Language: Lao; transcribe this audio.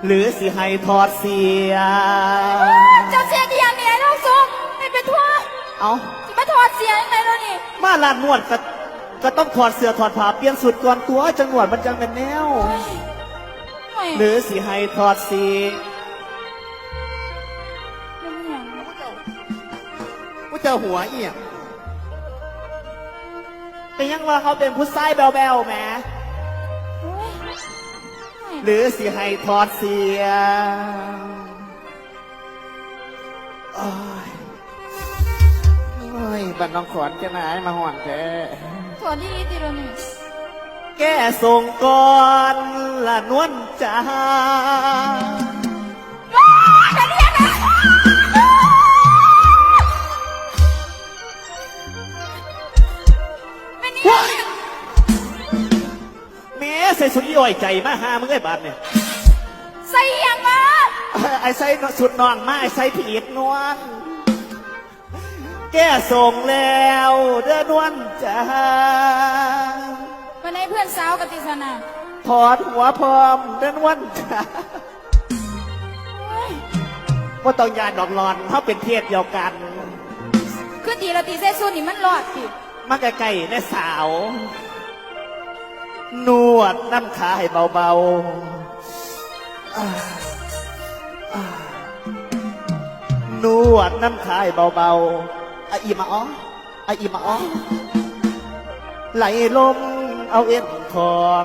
ຫຼືຊິໃຫ້ຖອດເສື້ອ? ເຈົ້າເຮັດອີ່ຫຍັງນີ້ ໄອ້ທອງສຸກ? ໃຫ້ໄປຖອດ. ເອົ້າ ຊິມາຖອດເສື້ອຈັ່ງໃດລະນີ້? ມາຮ້ານນວດກໍ ກໍຕ້ອງຖອດເສື້ອຖອດຜ້າ ປ່ຽນຊຸດກ່ອນຕົວະ ຈັ່ງນວດມັນຈັ່ງແມ່ນແນວ. ໂອ້ຍ ຫຼືຊິໃຫ້ຖອດສີ? ເປັນຫຍັງ? ຜູ້ເຈົ້າຫົວອີ່ຫຍັງ? ກໍຍັງວ່າເຮົາເປັນຜູ້ຊາຍແບວໆ ແໝ. ໂອ້ຍ ຫຼືຊິໃຫ້ຖອດເສື້ອ? ໂອ້ຍ ໂອ້ຍ ບ້ານໜອງຂອນ ເຈົ້ານາຍ ມາຮ້ອນແທ້. ຖອດອີ່ຫຼີຕິລະນີ້? ແກ້ຊົງກ່ອນລະນວນຈາ. ວ້າຍ ດຽວນີ້ນະ ແມ່ນອີ່ຫຍັງ? ໂອ້ຍ ແມ່ ໃສ່ຊຸດອີ່ອ້ອຍໃຈມາ ຫາມຶງເອີຍບາດນີ້. ໃສ່ອີ່ຫຍັງມາ? ອ້າຍໃສ່ຊຸດນ້ອງມາ ອ້າຍໃສ່ຜິດນວນ. ແກ້ຊົງແລ້ວເດີນວນຈາ. ມາໃນເພື່ອນສາວກັນຕິຊັ້ນນະ? ຖອດຫົວພ້ອມເດີນວນຈາ. ໂອ້ຍ ບໍ່ຕ້ອງຢ້ານດອກຫຼອນ ເຮົາເປັນເພດດຽວກັນ. ຄືຕີລະຕິ ໃສ່ຊຸດນີ້ມັນລອດຕິ? ມາໃກ້ໆ ແນ່ສາວ. ນວດນຳຂາໃຫ້ເບົາໆ ອາ ອາ ນວດນຳຂາໃຫ້ເບົາໆ ອາອີມາອໍ ອາອີມາອໍ ໄຫຼລົມເອົາເອັນຂອງ.